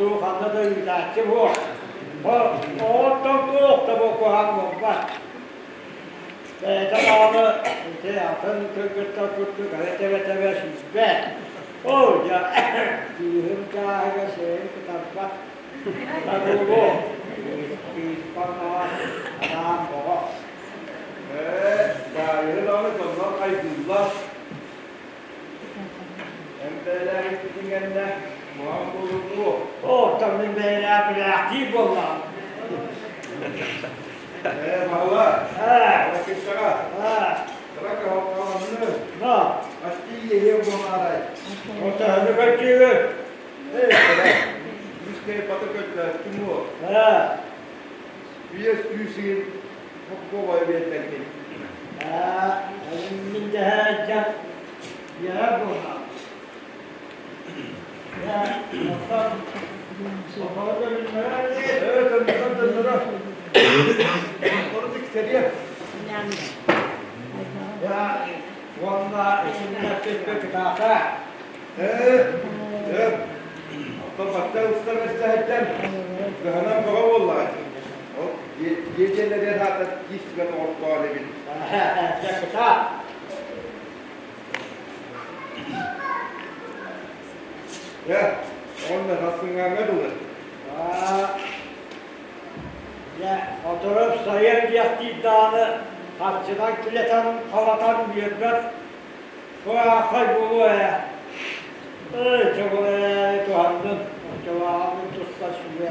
Оттуу ханна да ыытааччы буо. Оттон туох да бокуһан буолбат. Бэйэтэ даҕаны ити атын кыргыттар курдук эрэ тэбэ-тэбэ сүүрбэт. Оо дьэ, кыыһым чааһыгар сирэйин кытарбат. Буолуо, кыыспар баҕар анаан боҕо. Ээ, Даайыһы даҕаны дьоннор хайгыыллар. Эн бэйэлээх иппитиҥ кэннэ куһаҕан буолуо дуо? Оттон мин бэйэлээх билээхтии буоллаҕым. Ээ, Баһыла, Ээ, Кыргыттаҕа, ээ, кыра кыһалҕаланны, на, астыы иэһиэ буолаарай? Отаһыны көрдүүгүн. Ээ, кыра, үс киһи баты көрдөөттүм уо. Ээ, Үйэс күүсүгүн хоккуобай биэрдэргин. Ээ, мин дэһээдьэн иэһэ буоллаҕым. Ээ, оттон оҕолору көрүннэрэр Ээ, төннөрө, төннөрө. Ону тиксэриэ. Дьэ, уонна итиннэ кытаата. Ээ, ээ, оттон бачча устар эстэһиттэн кыһанан бөҕө буоллаҕа. Ол дьиэ-дьиэлэригэр аата киис түгэн оҕортоон эбит. Дьэ, кытаат. Дьэ, уонна сарсыҥҥааҥҥа дылы. Дьэ, отороп сайын диэхтиир даҕаны харчынан килэтэн халатан биэрбэт кураахай буолуо ээ. Эй, чоҕул эрээри туһаннын, оччолооҕун туста сүгэ.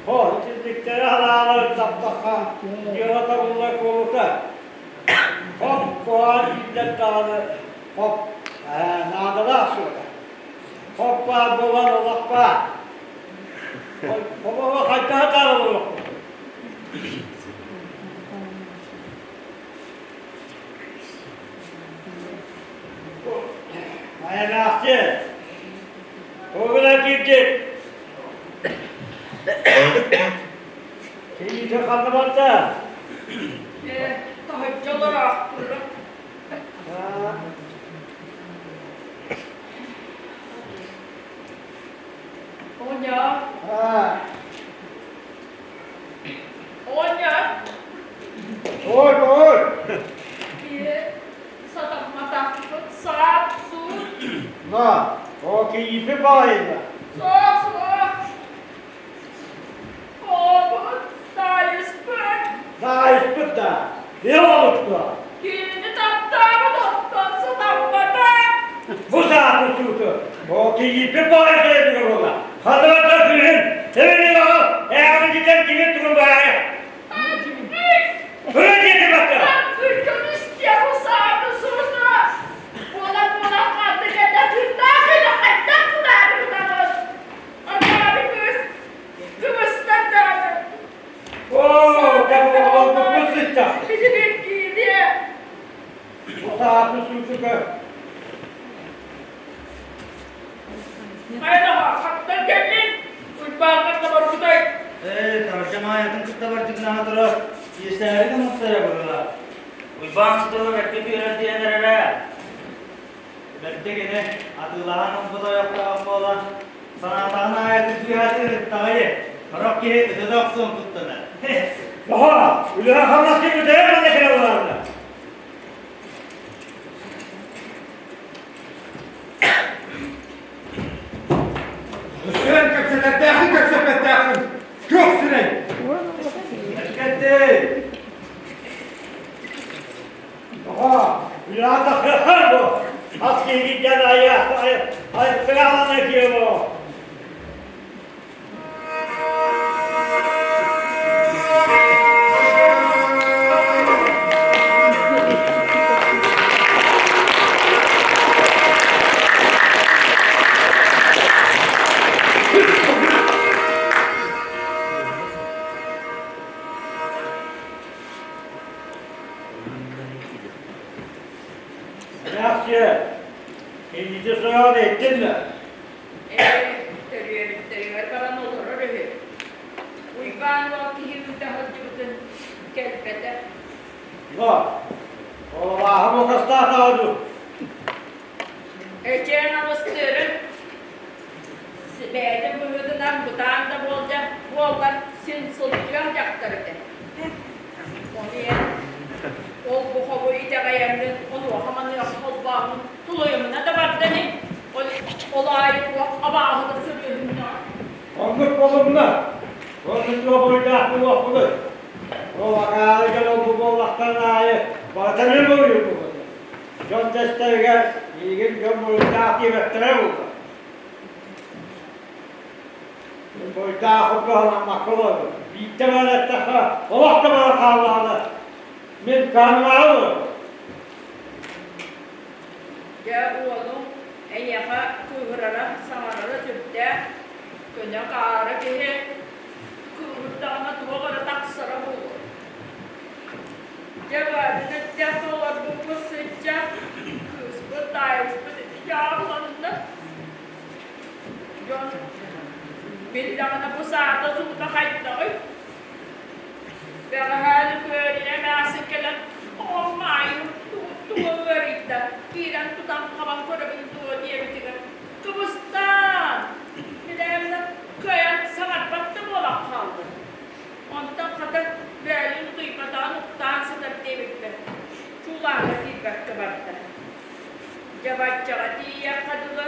Хо, итинниктэрэ харааларын таптахха, дьыала табыллар куолута. Хоп, куһаҕан киирдэр даҕаны, хоп, наадалаах суота. Хоп баар буолан олох баар. Хобоҕо хайдах атаарыллыбаппын? Айанаахчы, тугуна киирдит? Киһитэ ханна барда? Ээ, таһырдьа олороохтуура. Оҕонньор. Оҕонньор. Ой, ой! Киһи сатамматахпыт саат-суут. На, о киһи баайына. Суох-суох. Оҕобут таайыспыт. Таайыспыт да, не олутту. Кинини таптаабыт оттон сатаммата. Бу сааты сууту, о киһи баайына буолла. Хатырата кыыһын, эбэни аҕал, ээҕин дитэн кими тугун баайа. Ыры диэти батта. Көмүскэ бу сааты сууту. Буолан-буолан ханнык эрдэ тыыннаах илэ хайдах тутаары гынаҕын? Анаары кыыс кыбыстан даҕаны. Оо, кэбиһэ сычча. Билигин киириэ. Бу сааты суутука. Хайдаҕа, хаттан кэллин? Уйбааҥҥа да барбытай. Ээ, таһырдьа Маайатын кытта бардьыгынаһа турар, иэстээри гыммыттара быһыылаах. Уйбаан сытыла бэркэ түһэрэр диэн эрэрэ. Бэрдэ кини атыылаһан ылбыт ойохтоох буолан, санаатаҕын аайы кырдьыаһа ыһыктаҕайы, сорох киһи ыта охсуон куттанар. Оһо, үлэҕэ хамнас кэлбитэ манна кэлэ улаанна. Өссөөн кэпсэтэрдээхин кэпсэппэттээхин күөх сирэй! Эркэтти! Оһо, үлэҕэ тахсыаххар бу. Ас киһигиттэн айа, айа, айа, сыраалана киэбо. Эмээхсиэ, инники сураҕын иһиттин да? Ээ, төрүөбүттэригэр баран олорор үһү. Уйбаан уол киһи ыыта сылдьыбытын кэлбэтэ. Но, олааһы буокастаатаҕа дуу? Эчээн алыстыырын. Бэйэтин быһыытынан бытаан да буолдьа буоллар син сылдьыах дьахтар этэ. Ону эн ол бу хобу итэҕэйэммин онуоха-маныаха холбооммун тулуйумуна да барда ини. Ол, ол аайы туох абааһыта сөрүөһүннэҕэ. Оннук буолумна. Оннук туох буруйдаах буолуохпунуй? Ол акаары дьон ол бу буоллахтарын аайы барытын буруйу буолуо. Дьон тэстэригэр миигин дьон буруйдаах диэбэттэрэ буолуо. Мин буруйдаах курдук санаммакка олоробун. Биирдэ баран эттэххэ, олох да баран хааллаҕына, мин кыһанымаары олоробун. Дьэ, уолуҥ эйиэхэ кыыһырара, саҥарара сүрдээх, көнө-хаара киһи кыыһырдаҕына туох эрэ тахсара буолуо. Дьэ, баарын эттээх олорбуппут сычча, кыыспыт, таайыспыт ити дьаабыланна. Дьон биллэҕинэ бу саата-суута хайдаҕый? Бэҕэһээ Лүкүөрүйэ эмээхсин кэлэн, оҕом Маайым тугу ыарыйда, киирэн тутан-хабан көрөбүн дуо диэбитигэр, кыбыстаан, билээмнэ кыайан саҥарбат да буолан хааллым. Онтон хата бөөлүүн утуйбатаҕын уктаан сытар диэбиппэр, чуулааҥҥа киирбэккэ барда. Дьэ баччаҕа тиийиэххэ дылы,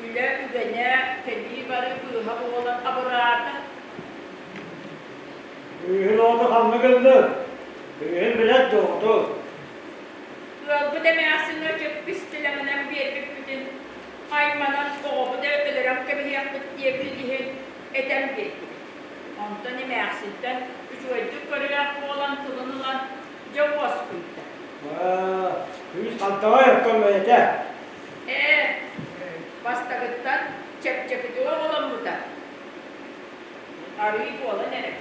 үлэ үгэнэ, кэлии-барыы быыһа буолан абыраата. Күүһүн оҕото ханна гыннын? Күүһүн билэр доҕоту. Ыалбыт эмээхсиҥҥэ чөппүс тилэҕинэн биэрбиппитин айманан оҕобут өлөрөн кэбиһиэхпит диэбитин иһин этэн биэрдибит. Онтон эмээхсинтэн үчүгэйдик көрүөх буолан тылын ылан дьэ уоскуйда. Күүс хантаҕай оттон бэйэтэ. Ээ, бастакыттан чэпчэкитик оҕоломмута. Арыы буолан эрэ.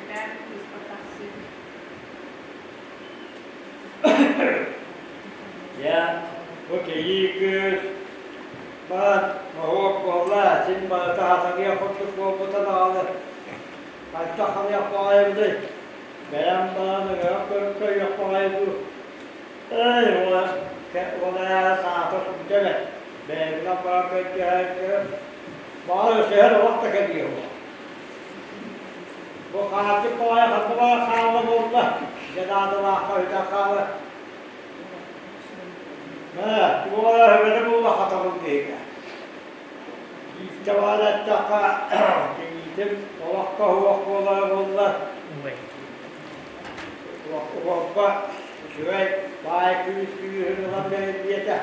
Эбээм кыыспар тахсыы. Дьэ, бу кийии кыыс баар моһуок буолла, син барыта хатаныах курдук буолбута даҕаны. Хайдах ханыах баҕайыбыный? Бэйэм баран ыҥыран көрүөх баҕайы дуу? Эй, уола, уола эрэ саата сылдьа эбэт. Бэйэбинэн баран көрдөһөн Баҕар өсөһөр олох да кэлиэ уо. Бу хааччык баҕайы ханна баҕар хаалла буолла, дьэ наадалаахха үтэн хаалар. Мэ, туох эрэ өһүгэтэ буолла хатабыл биһигэ. Биирдэ баҕар эттэххэ, кийиитим олоххо суох буолара буолла. Уолба үчүгэй баай күүс күүһүн ылан бэриллиэтэ.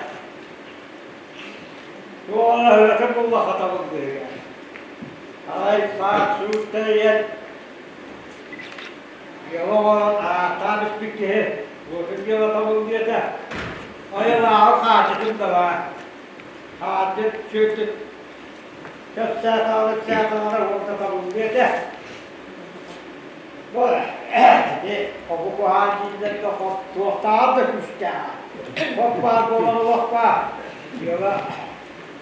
Туох өһүөтэ булла хатабыл быһыга. Арай саат-суут тэрийэн, дьыала оҥорон ааттаан испит киһи уотун дьыалатабыл диэтэ. Айылааҕы хааччытын да баар. Хааччыт сүөтүт кэпсээтэҕин ипсээтэҕинэ уолтатабыл диэтэ. Бу ити хобу куһаан дииллэргэ хоп туохтааҕар да күүстээх. Хоп баар буолан олох баар. Дьыала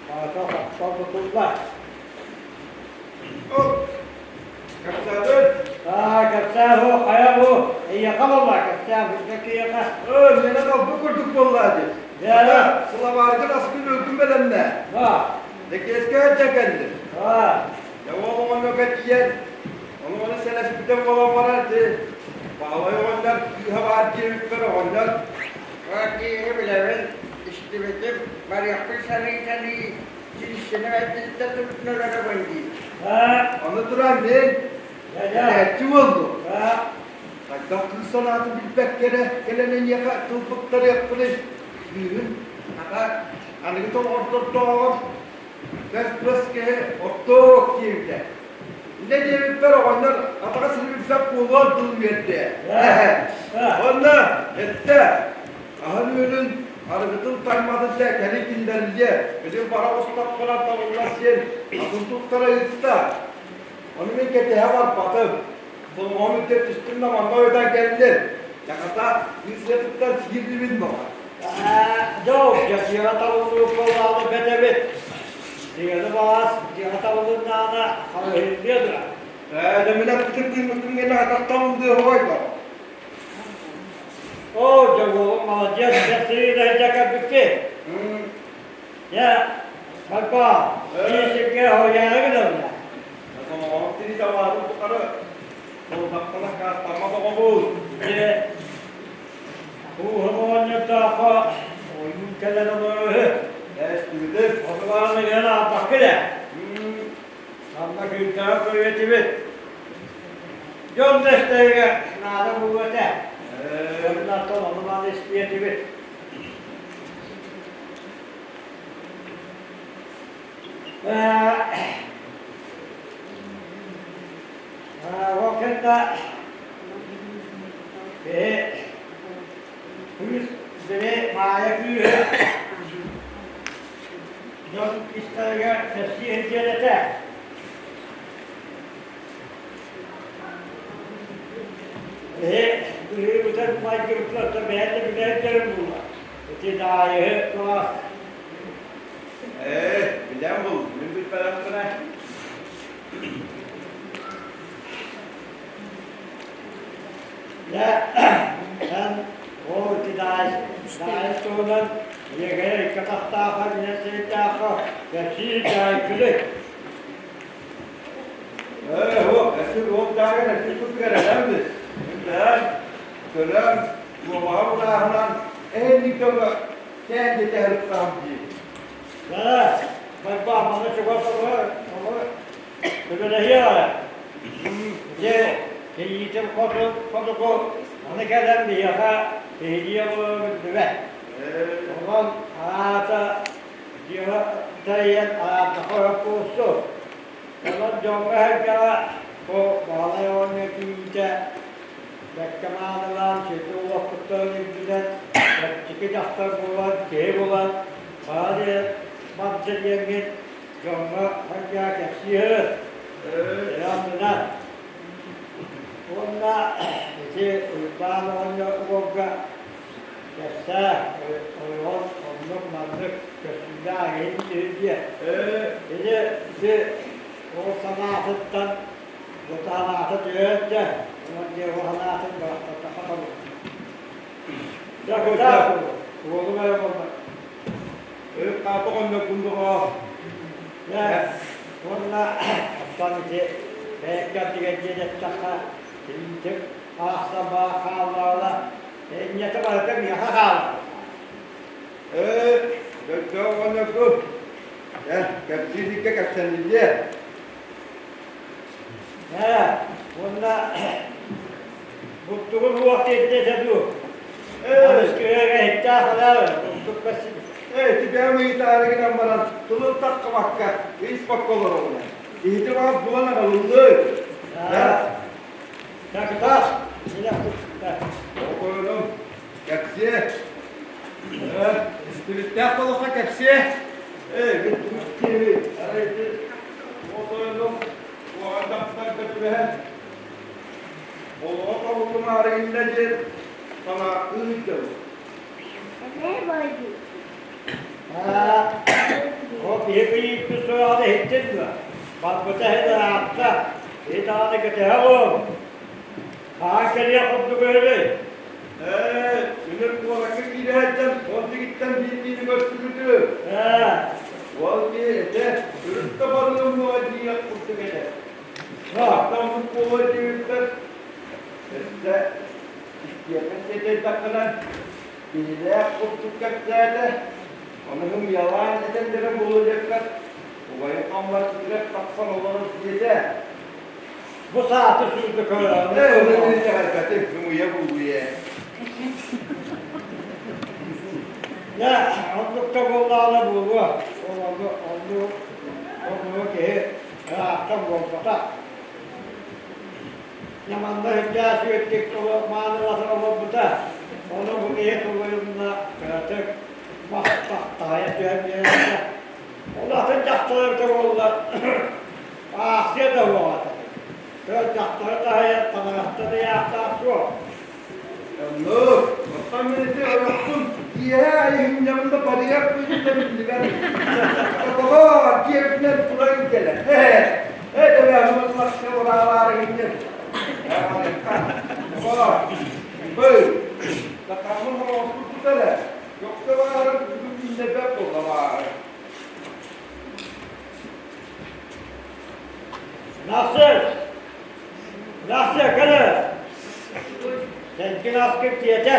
барыта хоппор бутуллар. Кэпсээтин. Аа, кэпсээ бу, хайа бу, эйиэхэ буолла, кэпсээ бу киһиэхэ. Өө, миэнэ талбыт курдук буолла дии. Дьэ, Сылабааргын аскын өлгүн бэлэмнээ. Да. Лэкиэскэ дьэ кэллим. Аа. Дьэ уол оҕонньорго тиийэн, ону ону сэлэспитэ буолан баран ити Баһылай оҕонньор кыыһа баар диэбиппэр оҕонньор Киһи билэбин, истибитим, барыахпын саныы-саныы, кириссэнэ бэрдиттэн туттун олоробун дии. Ону туран мин этээччи буоллум. Хайдах кыыс санаатын билбэккэ эрэ кэлэн эйиэхэ тылбыттарыахпыный? Кыыһын хата аныгы толордордооҕор бэс-бэс киһи ортоок диэбитэ. Инньэ диэбиппэр оҕонньор атаҕа сирибирсэх буолуон тыл үөрдэ. Уонна эттэ, аһын-үөлүн, арыгытын тайматын дэ кэлин киллэриллиэ, билин бара устахпына табыллар диэн атын туттара ыытта. Ону мин кэтэһэ барбатым. Толоҕом үрдэ түстүм да манна ойутан кэллим. Дьахата кыыс сиирдибин баҕар. Дьол, дьиэҕэ табыллыбыт буоллаҕына бэт эбит. Дьиэни баҕас дьиэҕэ табылыннаҕына харыһыйдыа дуо? Ээ, дьэ мин эппитим тыыммытым гэнэ атах табыллыа хоойдо. Оо, дьэ уолум молодец, бэрт сырыыда илдьэ кэлбиккин. Дьэ, Барба, биир сиргэ хоруйаары гынабына. Сомоҕоһун тири табаарын тухары Солдаттан аккаастаммат оҕобут. Дьэ, кууһум оҕонньордооххо ойуун кэлэн олорор үһү. Эстибитин. Хотуганы гынан аалбакка эрэ. Манна күүртэҕэ көрүө Дьон да истэригэр наада буолуо этэ. Оннортон ону-маны истиэ этибит. Ол кэннэ киһи кыыс били Маайа кыыһы дьон истэригэр кэпсии сылдьар этэ. Эһи быһыыбытын майгыбытын бэйэтэ билэр буолла. Ити даайыһы туох Ээ, билэн бул, мин билбэтэхпинэ. Дьэ, эн ол ити даайыс туһунан иэгэйэ икки атахтаахха, биир сирэйдээххэ кэпсии даайкылый. Ээ, уох, эсир уол дааган эсир курдук эрэлэм Мин көлөм, туомаҕа булааһынан эһинник дьоҥҥо кээн диэтэһэр дии. Да, Байбаа, манна чугас олорор, көмөлөһүө. Дьэ, кийиитим хоту, хотуку, аны кэлэн биһиэхэ киһилии олорор биллибэт. Онон аата дьиэҕэ тэрийэн араатаха буолсу. Онон дьоҥҥо-сэргэҕэ бу Баһылай оҕонньор кийиитэ бэккэ маанылаан сиргэ улаппыттарын үрдүнэн чэпчэки дьахтар буолан, киһи булан, баҕа барда диэҥҥин дьоҥҥо сэргэҕэ кэпсиэҕин. Аннынан уонна ити Уйбаан оҕонньор уолга кэпсээ, ойоҕон оннук-маннык көстүүлээх иһин киһи диэ. Ити ити ол санаатыттан бу санаата түһэн дьэ, онон дьэ ол санаатын бырахтахха табыллар. Дьэ, кытаат уолум эрэ буолла. Хаата оҕонньоргун доҕоор. Дьэ, уонна оттон ити бэйэккэ диэн диэн эттэххэ, тириитим аахсан баа хааллаҕына, энньэтэ барыта миэхэ хаалар. Ээ, дойдоо оҕонньоргун. Дьэ, кэпсиириккэ кэпсэниллиэ. Ээ, уонна буттугун уох диэтэ дуу? Аныскыга иһиттээх ылаар, буттук бэсин. Ээ, тибэм ыйытаары гынан баран, тылын таххыбакка, ыйыспакка олоробун. Иһити баҕас булан аҕалыллыы. Так, тас. Оҕолорум, кэпсиэ. Истибиттээх болоххо кэпсиэ. Ээ, мин тугут киһи, арай ити оҕолорум уоҕан тахсарга түбэһэн, олоҕо тобуллумаары гынна диэн санааттыы сылдьабын. Ол киһи кыйыыппыт сураҕын иһиттин дуо? Барбыта иһин ыраатта, киһи даҕаны кэтэһэ олорон. Хаһан кэлиэх курдук үһүнүй? Ээ, үнүр куоракка киирэ сылдьан, ол дигиттэн биир-биири көрсүбүтү. Ээ, Ол киһи этэ, үрүт да барыам диэх курдук этэ. Ааттаммыт буолуо диэбиппэр, өссө истиэххин сиэтэйдэххинэ, биһилээх курдук кэпсээтэ, ону ымыйалаан этэллэрэ буолуо диэххэр, убайым хаммарчытыгар тахсан олорор диэтэ. Бу сааты сүүрдэ көрөҕүн. Ээ, ону мин итэҕэйбэтим, ымыйа буолуо ээ. Дьэ, оннук да буоллаҕына буолуо. Ол онну онну оннугу киһи ыраахтан буолбатах. Дьэ, манна үрдээх үөттүк маанылатан олорбута. Ону бу киһи тулуйумна кыратык махтаайа түһэн биэрэрэ. Ол атын дьахтар эбитэ буоллар аахсыа да буола этэ. Кыра дьахтары таһыйан таҥараттан ыйаахтаах суох. Оннук. Оттон мин ити ойохпун киэһэ айыһынньабын да барыйар кыыһыта биллибэт. Тоҕо диэбитинэн туран кэлэр. Ээ, тэбээһин махса ураалаары гынньын. Тоҕо? Бый, сатаммын хоҥоспут эрэ. Көхсө баарын бүгүн кииннэрбэт буолла баары. Насыр! Настя, кэлэ! Сэргин аскын тиэтэ.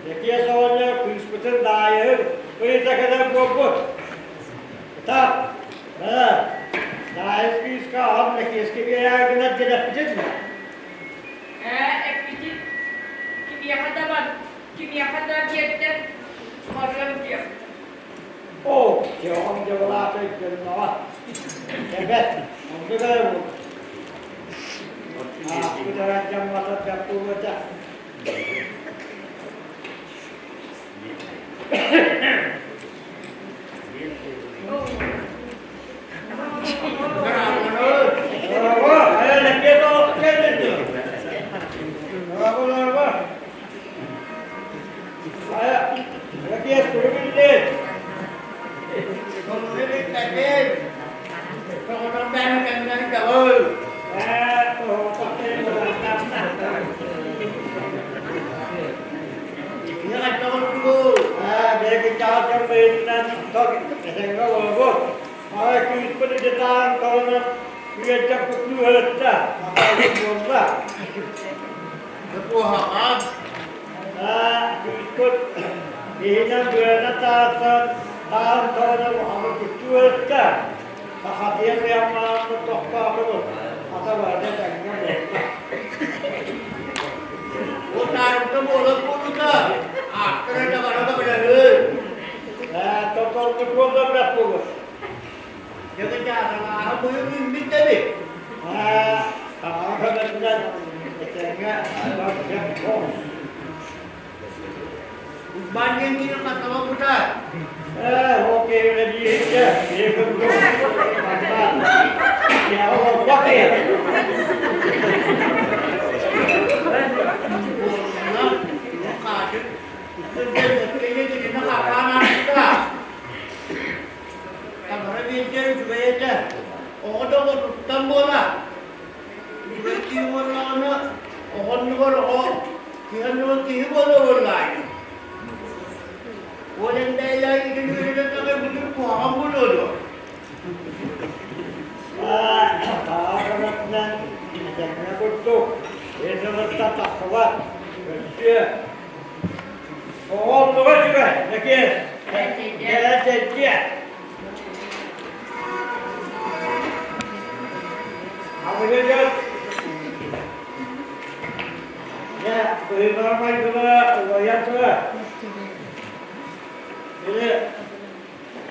Лэкиэс оҕонньор кыыспытын Даайыһын ыйыта кэлэр буолбут. Ытаат, ээ, Даайыс кыыска аҕам Лэкиэскэ биэрээри гынар диэн эппитин дуо? Ээ, эппитин. Кимиэхэ да бар, кимиэхэ да биэрдэр, барыам диэх. Оо, дьоҕум дьылаата өйдөннөҕө. Эбэт, оннук эрэ буолуо. Ааспыт эрэ дьаммата бэрт буолуо этэ. Браво! Хайа, Лэкиэс оҕото кэллин дуо? Браво, браво! Хайа, Лэкиэс тугу биллин? Тугу билбэтим. Тоҕотох бэйэм кэннинэн көҕүл. Ээ, тоҕотох кэлин Кини хайдах ордугу? Ээ, биһиги дьон быһыытынан этэҥҥэ олоробут. Арай кыыспыт идэтаан тоҕунан үөрдэх куттуу ыһытта, атаҕын буолла. Куһаҕан. Аа, кыыспыт иһинэн быанан таһаарсан, таһан тоҕунан улаханнык куттуу ыһытта. Сахатыйа сыйаммааммыт тохтоотубут, хата барыта этэҥҥэ буолла. Ол таарымта буолан буолбута, ааттара да бара да билэбин. Ээ, тотоннук буолла бэрт буолуо. Дьэ, быйыл үүммүт да эбит. Аа, таҥара көмөтүнэн этэҥҥэ барыах Уйбаан диэн киһи хаттаба бута. Ээ, ол киһи үлэлииһиккэ, киһи курдук манна дьиэҕэ олорбот киһи. Буолуна, хаачык, сылдьан кинини хахаан ааста. Таҥара биэрдэр үчүгэй этэ. Оҕо да оҕотуттан буола. Үчүгэй киһи буоллаҕына, оҕо оннугар оҕо, киһи оннугар киһи буола буоллаайы. Ол эндээлээх итини үөрэтэн таҕайбытын куһаҕан буолуо дуо? Таҥара көмөтүнэн этэҥҥэ курдук, ис-ылыттан тахсыбат, өссө Оҕо оннуга үчүгэй, Лэкиэс. Кэлэн чэйдиэ. Аныгы дьон дьэ быһыылара-майгылара уларыйан турар. Били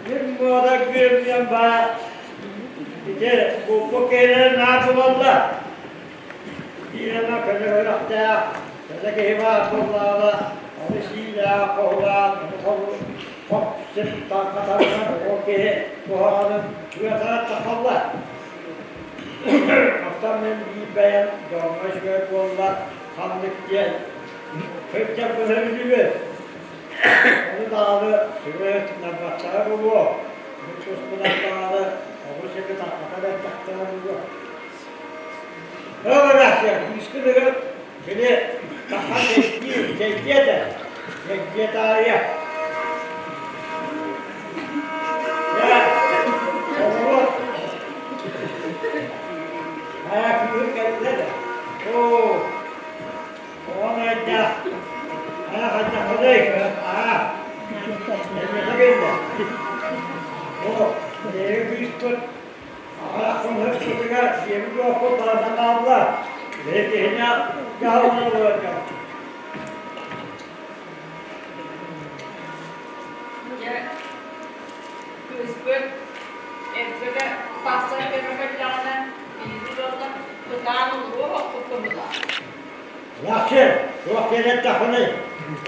мин муода күөмньүөн баа ити булпут киһилэрин наар булаллар. Киирэнэ көнө үрэхтээх, көнө киһи баар буоллаҕына, ону сиилээх, хоһулаан, ону хоп-сип таҥхатарынан ол киһи куһаҕанын тыатара тахаллар. Оттон мин биир бэйэм дьоҥҥо үчүгэй буолла ханнык диэн сылдьар быһа билибин. Ону даҕаны сүрүн нарбаттара буолуо, мин туспунан даҕаны оҕус эми тарҕатан эрдэхтэрэ буолуо. Ылырааччы күүскүнүгэр били саха чэйдиир, чэйдиэ этэ, чэйдиэ таарыйа. Дьэ, оҕолор хайа кыыһым кэллэ да, оо, оҕом эрэйдээх, хайа хайдаххыный, аа, эйиэхэ кэллэ. Оо, биһиги кыыспыт Аҕыйах хонуһукпутугар сиэбит-уоппут барыта хаалла. Биһи киһини дьаһалынан олорор дьон. Дьэ, кыыспыт эргэ тахсан көмө кэллэҕинэ, биһиги ыаллар бытаан олоруох оппут быһыылаах. Лахсы, туох диэн эттэххиний?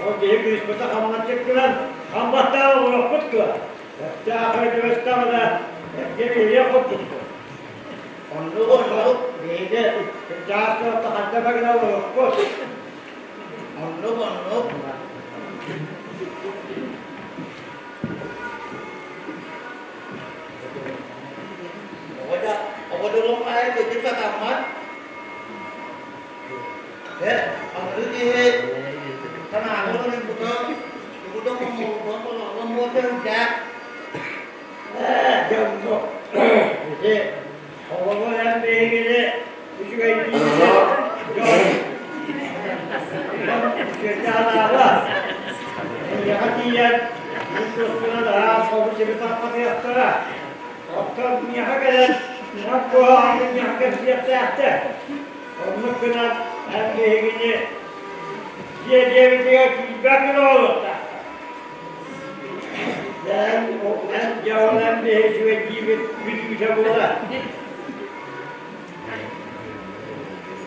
Ол киһи кыыспыта хамначчык гынан хамбаттаан олоруохпут дуо? Өстөөх өйдөбөстөҕүнэ, эргэ биһириэх курдукпут. Оннук оннук. Биһиги чаас суотта ханна бэгинэ олоруохпут. Оннук оннук. Оҕо дьолун хаһан кырдьык сатаммат. Э, аныгы киһи санааны уларыйбыта, тугу да оҥорбот, олоҕун үрдээх. Ээ, дьэ оннук. Ити оҕолор эн биһигини Үчүгэйдик анаабат. Эйиэхэ тиийэн, мин туспунан араас хобу-сиби тарҕатыахтара. Оттон миэхэ кэлэн, ынах куһаҕанын миэхэ кэпсиэхтээхтэр. Оннук гынан эн биһигини дьиэ дьиэбитигэр киирбэт гына олоруохтаахтар. Эн, эн дьэ ол эн биһи үчүгэйдиибит бүтүүтэ буолар.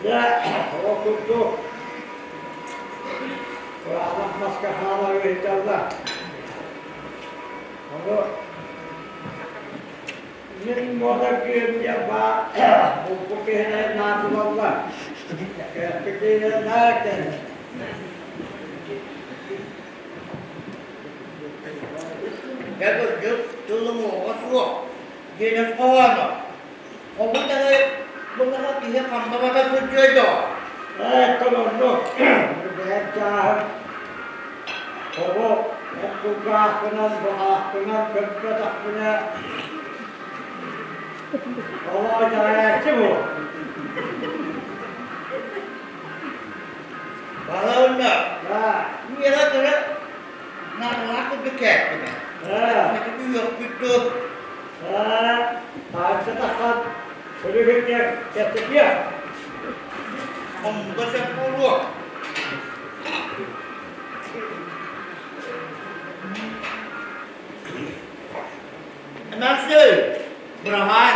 Дьэ, ол курдук кураанах маска хаалар ыйыталлар. Ону мин муода күөм диэн баар булбут киһинэн наадылаллар. Кээппит киһинэн наар кэлэр. Дьэ кырдьык тылым уоҕа суох диэн өс хоһооно. Хобун даҕы буллаха киһи ханна бата сылдьыай доо? Ээ, толордук. Бэйэм чааһым Оҕо эн кулгааххынан, баҕааххынан көрбөтөхпүнэ, олоо итэҕэйээччи буол. Балаҕанна Да. миэхэ кыра наадалаах курдук кээттим ээ. Да. Үөхпүт дуо? Да. Таһырдьа тахсан өлүгүргэ кэпсэтиэх. Оннуга сөп буолуо. Эмээхсин, быраһаай.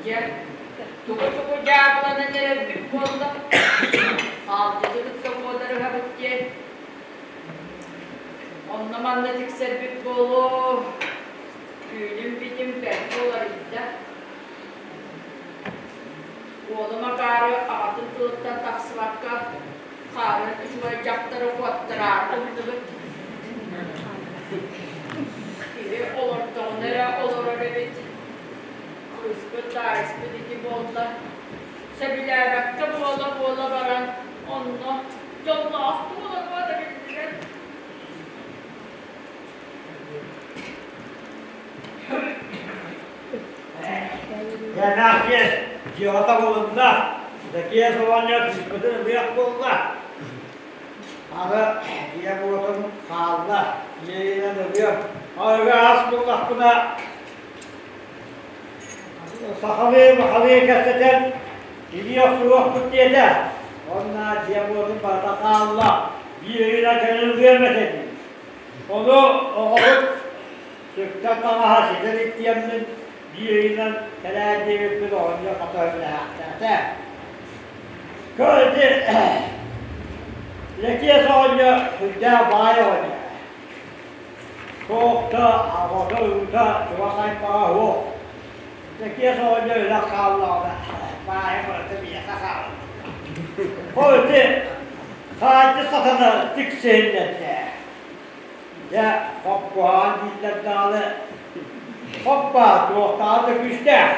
Дьэ, тугу-тугу дьаабыланан эрэрбит буолла? Хаалдьыты кытта куодарыһабыт диэн. Онно-манна тиксэрбит буолуо. Түүнүм-битим бэркэ уларыйда. Уолум акаары аҕатын тылыттан тахсыбакка, хаарын үчүгэй дьахтары куоттараары гынныбыт. Киһи олордоҕуна эрэ олорор эбит. Кыыспыт Даайыспыт ити буолла. Сөбүлээбэккэ буола-буола баран, онно дьоллоохтук олоруо да биллибэт. Дьэ, дьыалата булунна. Лэкиэс оҕонньор кыыспытын ылыах буолла. Аны ийэм уотум хаалла. Ийэйинэн ылыам. Арыгы ас буллахпына сахалыы махалыы кэпсэтэн илии охсуһуохпут диэтэ. Онно дьиэм уотум барыта хаалла. Биир ыйынан кэлэн ылыам этэ дии. Ону оҕобут сүктэн таҥаһа ситэн иттиэммин биир ыйынан кэлээр диэбиппин оҕонньор хата сөбүлэһээхтээтэ. Көр ити Лэкиэс оҕонньор сүрдээх баай оҕонньор. Туох да аҕата уута чугас аймаҕа суох. Лэкиэс оҕонньор өлөн хааллаҕына баайа барыта миэхэ хаалла. Ол ити хаадьы сатана тиксиһиннэрдэ. Дьэ, хоппуһаан дииллэр даҕаны, хоппа туохтааҕар да күүстээх.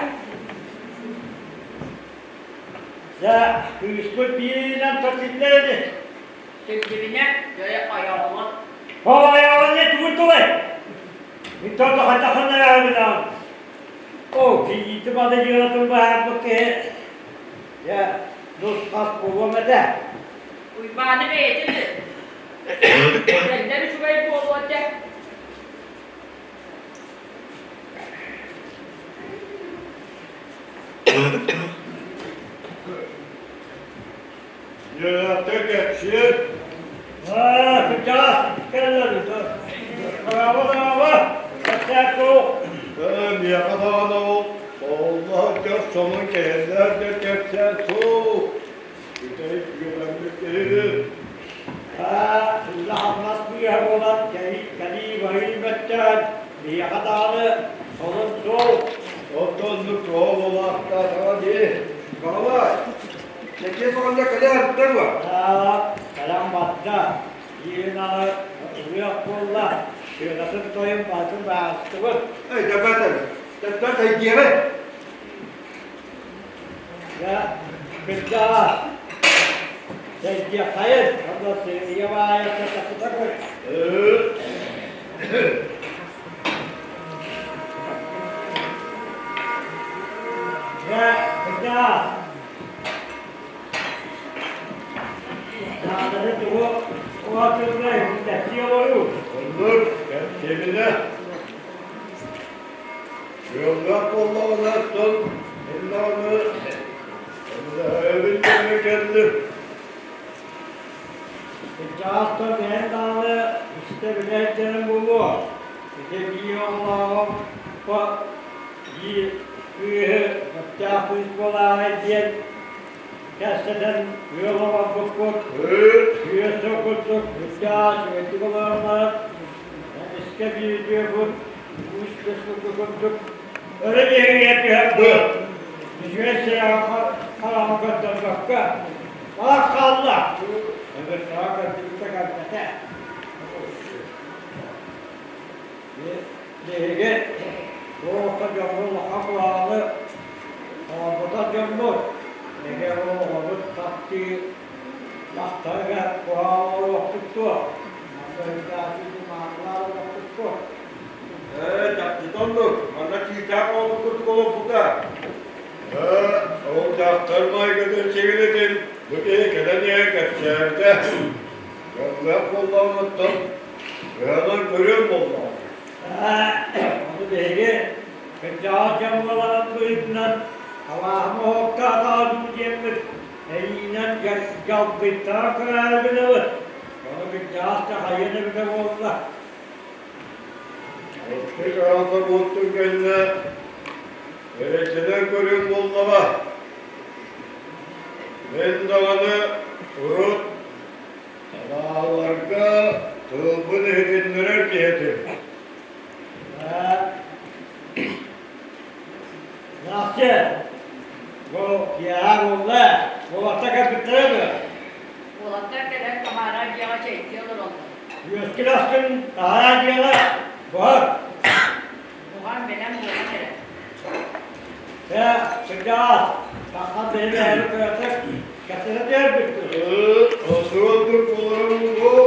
Дьэ, кыыспыт бииринэн тотиллэр ини. Тиллибинэ, дьэ айаҕынан. Ол айаҕын не тугун тулай? Мин тордо хайдахын эрээбин Оо, кийиитим аны дьыалатын быһаарбыт киһи, дьэ, нус-хас буолуом этэ. Уйбааны бэйэтин Кэллэр үчүгэй буолуо этэ. Дьыалата кэпсиир. Аа, кырдьаҕас кэллэр. Браво, браво! Кэпсээн суох. Ээ, миэхэ даҕаны ол оллоох сонун кэһэллэр да кэпсээн суох. Бүтэһик үөрэммит киһибин. Аа, үлэ-хамнас быыһа буолан кэлии барыы мөттөөн, биһиэхэ даҕаны сонун суох. Оттон тоҕо буолаахтаатаҕа дии. Баҕалай, Лэкиэс оҕонньор кэлэ сырытта дуо? Аа, кэлэн барда. Биирин аны ылыах буолла. Сыанатын тойон барытын баастыбыт. Эй, дэбэтэ, дэбэтэ диэҕи. Дьэ, кырдьаҕас, сэргиэххэйин, онно сыыйа баайа сатаппыта көр. баатырдай кэпсии олоруу. Оннук, кэпсиэминэ. Ыаллаах буоллаҕына, оттон мин даҕаны көмөлөһөбүн диэҥҥэ кэллим. Кырдьаҕастар бэйэм даҕаны истэ билэ сылдьарым буолуо. Ити биир оҕолооҕум биир кыыһы сөптөөх кыыс буолаарай диэн кэпсэтэн ыал оҥорбуккут. Үөс курдук кырдьаҕас үчүгэйдик олорон баран эмискэ биир үтүө күн күүс курдук өрө биһигигэ түһэн үчүгэй сирэҕэ хараҕын көрдөрбөккө баар хаалла. Эбэрдэҕэ көрдүбүтэ кэлбэтэ. Биһиги туохха дьоҥҥо улахан куһаҕаны оҥорботох дьоммут, эгэ оҕобут таптыы дьахтарыгар куһаҕан оҥоруохпут дуо? Маанылаах олохпут дуо? Ээ, чахчыта оннук. Манна чыычаах оҕотун курдук олорбута. Ээ, ол дьахтар майгытын сигилитин бу киһи кэлэн иһэн кэпсээбитэ. Дьоллоох буоллаҕына кыһанан көрүөм буоллаҕа. Ону биһиги кырдьаҕас дьон буоларын быһыытынан алааһым оһохтоотоҕо дуу диэммит эйиинэн дьалбыйтаран көрөөрү гынабыт. Ону кырдьаҕас да хайыан эбитэ буолла. Оттук аҕата буолтун кэннэ эрэйдэнэн көрүөм буоллаҕа. Мин даҕаны урут Салааларга тылбын иһитиннэрэр киһи этим. Настя, бу киэһэ буолла, уолаттар кэлбиттэрэ дуо? Уолаттар кэлэн таһаарар дьиэҕэ чэйдии олороллор. Үөскүн аскын таһаарар дьиэҕэ буһар. Буһан бэлэм буолан эрэр. Ээ, кырдьаҕас, таххан бэйэ-бэйэни кыратык кэпсэтэ түһэрбит Оннук буоларым буолуо.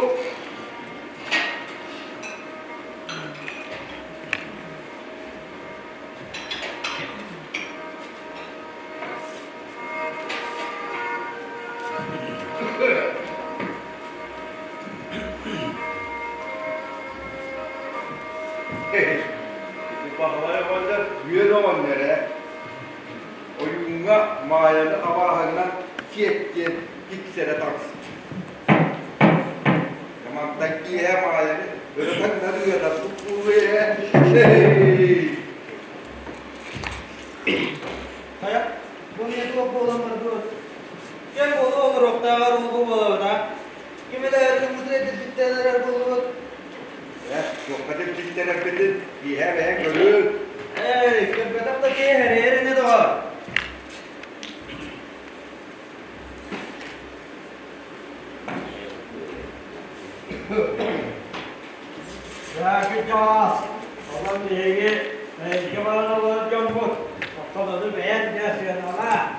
Ити Баһылай оҕонньор үөн оҕонньор ээ. Ойууҥҥа Маайаны абааһынан сиэт диэн киксэрэ таҕыста. Мантан киэһэ Маайаны өрө таҥнары ыатарбыт буолуо ээ. Хайа, бу эмиэ туох буолан барбыт? Кэм буолуо олоруохтааҕар ол-бу буолабыт а? Ким эрэ ырыҥмытын эдэрбиттэн эрэр буоллубут. Ээ, туохха дьиктэрэрбитин киэһэ бэйэҥ көрүөҥ. Эй, көрбөтөх да киһи эрэйэр ини доҕор. Кырдьаҕас, онон биһиги эйгэ баран олорор дьоммут, оттон ону бэйэҥ дьэ сыаналаа.